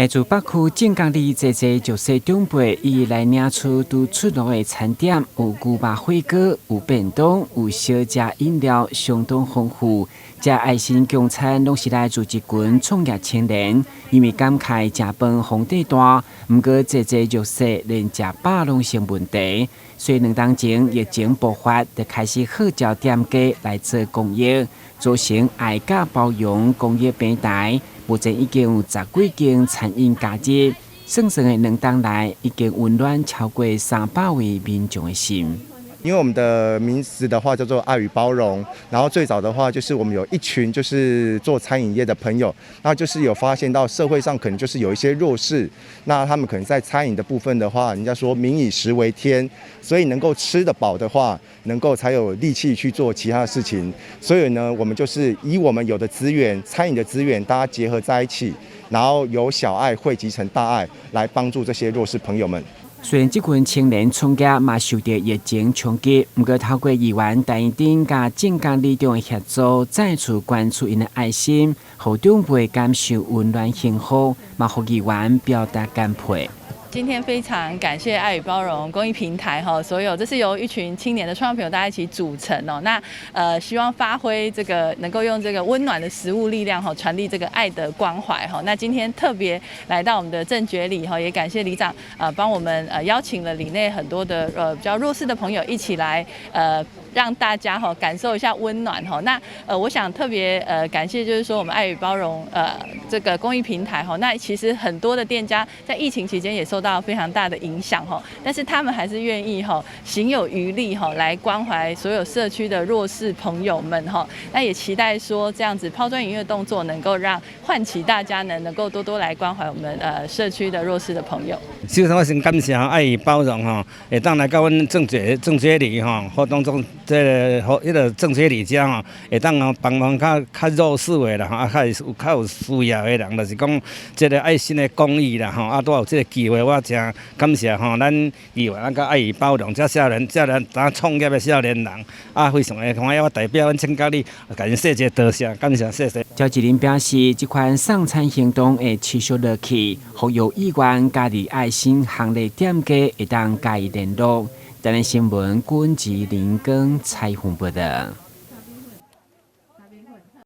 來自北區正覺里濟濟弱勢長輩伊來領取拄出爐的餐點，有牛肉火鍋，有便當，有小食飲料，相當豐富。這愛心供餐攏是來自一群創業青年，因為感慨食飯皇帝大，毋過濟濟弱勢連食飽攏成問題，所以2冬前疫情爆發，就開始號召店家來做公益，組成愛佮包容公益平台。目前已經有十幾間餐飲加入，算算的2冬來已經溫暖超過300位民眾的心。因為我們的名字的話叫做愛與包容，然後最早的話就是我們有一群就是做餐飲業的朋友，那就是有發現到社會上可能就是有一些弱勢，那他們可能在餐飲的部分的話，人家說民以食為天，所以能夠吃得飽的話，能夠才有力氣去做其他的事情。所以呢，我們就是以我們有的資源，餐飲的資源，大家結合在一起，然後由小愛匯集成大愛，來幫助這些弱勢朋友們。雖然這群青年創業嘛受著疫情衝擊，毋過透過議員陳怡貞佮正覺里長的協助，再次捐出𪜶的愛心，予長輩感受溫暖幸福，嘛予議員表達感佩。今天非常感謝愛與包容公益平台哈，所有這是由一群青年的創業朋友大家一起組成哦。那希望發揮這個能夠用這個溫暖的食物力量哈，傳遞這個愛的關懷哈。那今天特別來到我們的正覺里哈，也感謝里長啊幫我們邀請了里內很多的比較弱勢的朋友一起來讓大家哈感受一下溫暖哈。那我想特別感謝就是說我們愛與包容這個公益平台哈。那其實很多的店家在疫情期間也受到非常大的影響哈，但是他們還是願意哈行有餘力哈來關懷所有社區的弱勢朋友們哈。那也期待說這樣子拋磚引玉的動作能夠讓喚起大家呢能夠多多來關懷我們社區的弱勢的朋友。首先我先感謝愛與包容吼，會當來到阮正覺正覺里吼，活動中這个彼个正覺里遮吼，會當吼幫忙較較弱勢的啦吼，啊較有較有需要的人，就是講這个愛心的公益啦吼，啊拄有這个機會，我真感謝吼，咱議員佮愛與包容這少年少年當創業的少年人，啊非常的歡喜，我代表阮正覺里共𪜶說一個多謝，感謝謝謝。趙志林表示，這款送餐行動會持續落去，予有意願加入愛心行列店家會當佮伊聯絡。台灣新聞，郭志林跟采訪報導。